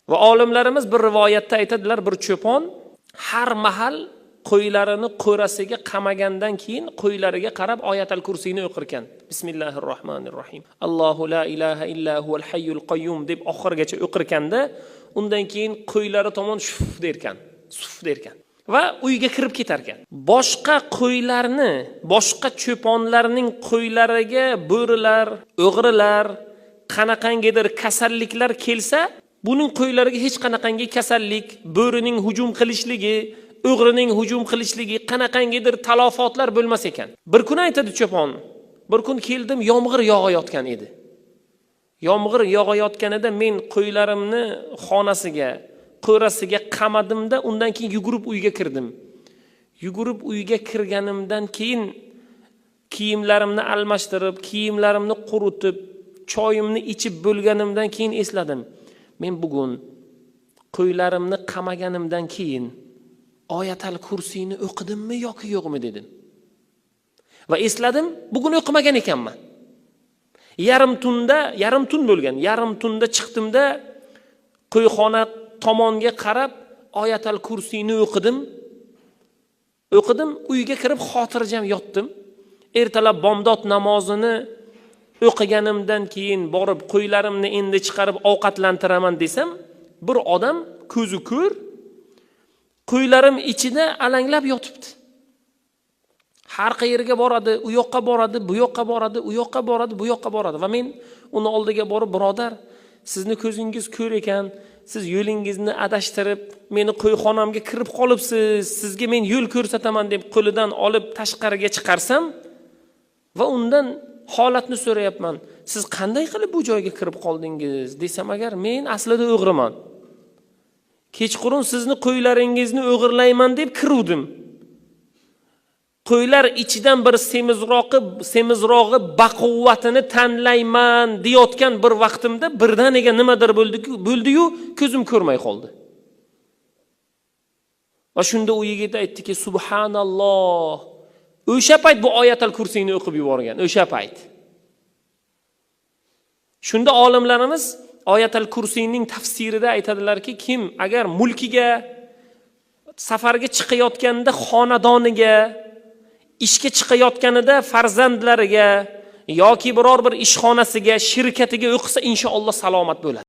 Va olimlarimiz bir rivoyatda aytadilar, bir cho'pon har mahal qo'ylarini qo'rasiga qamagandan keyin qo'ylariga qarab Oyatal Kursiyni o'qir ekan. Bismillahir rohmanir rohim. Allohu la ilaha illa huval hayyul qayyum deb oxirigacha o'qir ekanda, undan keyin qo'ylari tomon shuf derkan. Suf derkan. Va uyga kirib ketar ekan. Boshqa qo'ylarni, boshqa cho'ponlarning qo'ylariga bo'rilar, o'g'rilar, qanaqangidir kasalliklar kelsa, buning qo'ylariga hech qanaqangi kasallik, bo'rining hujum qilishligi, o'g'rining hujum qilishligi, qanaqangidir talofotlar bo'lmas ekan. Bir kun aytadi cho'pon, bir kun keldim, yomg'ir yog'ayotgan edi. Yomg'ir yog'ayotganida men qo'ylarimni xonasiga, qo'rasiga qamadimda, undan keyin yugurib uyga kirdim. Yugurib uyga kirganimdan keyin kiyimlarimni almashtirib, kiyimlarimni quritib, choyimni ichib bo'lganimdan keyin esladim. Men bugun qo'ylarimni qamaganimdan keyin Oyatal Kursiyni o'qidimmi yoki yo'qmi dedim. Va esladim, bugun o'qimagan ekanman. Yarim tunda, yarim tun bo'lgan, yarim tunda chiqdimda qo'yxona tomonga qarab Oyatal Kursiyni o'qidim. O'qidim, uyga kirib xotirjam yotdim. Ertalab bomdod namozini o'qiganimdan keyin borib qo'ylarimni endi chiqarib ovqatlantiraman desam, bir odam ko'zi ko'r qo'ylarim ichida alanglab yotibdi. Har qayerga boradi, u yoqqa boradi, bu yoqqa boradi, u yoqqa boradi, bu yoqqa boradi. Va men uni oldiga borib, birodar, sizni ko'zingiz ko'r ekan, siz yo'lingizni adashtirib, meni qo'yxonamga kirib qolibsiz, sizga men yo'l ko'rsataman deb qo'lidan olib tashqariga chiqarsam va undan holatni so'rayapman. Siz qanday qilib bu joyga kirib qoldingiz desam agar, men aslida o'g'riman. Kechqurun sizni qo'ylaringizni o'g'irlayman deb kiruvdim. Qo'ylar ichidan bir semizrog'i baquvvatini tanlayman deyotgan bir vaqtimda birdaniga nimadir bo'ldi-yu, ko'zim ko'rmay qoldi. Va shunda u yigit aytdiki, subhanalloh. O'sha payt bu Oyatal Kursiyni o'qib yuborgan, o'sha payt. Shunda olimlarimiz Oyatal Kursiyning tafsirida aytadilarki, kim agar mulkiga safarga chiqayotganda xonadoniga, ishga chiqayotganida farzandlariga yoki biror bir ishxonasiga, shirkatiga o'qisa, inshaalloh salomat bo'ladi.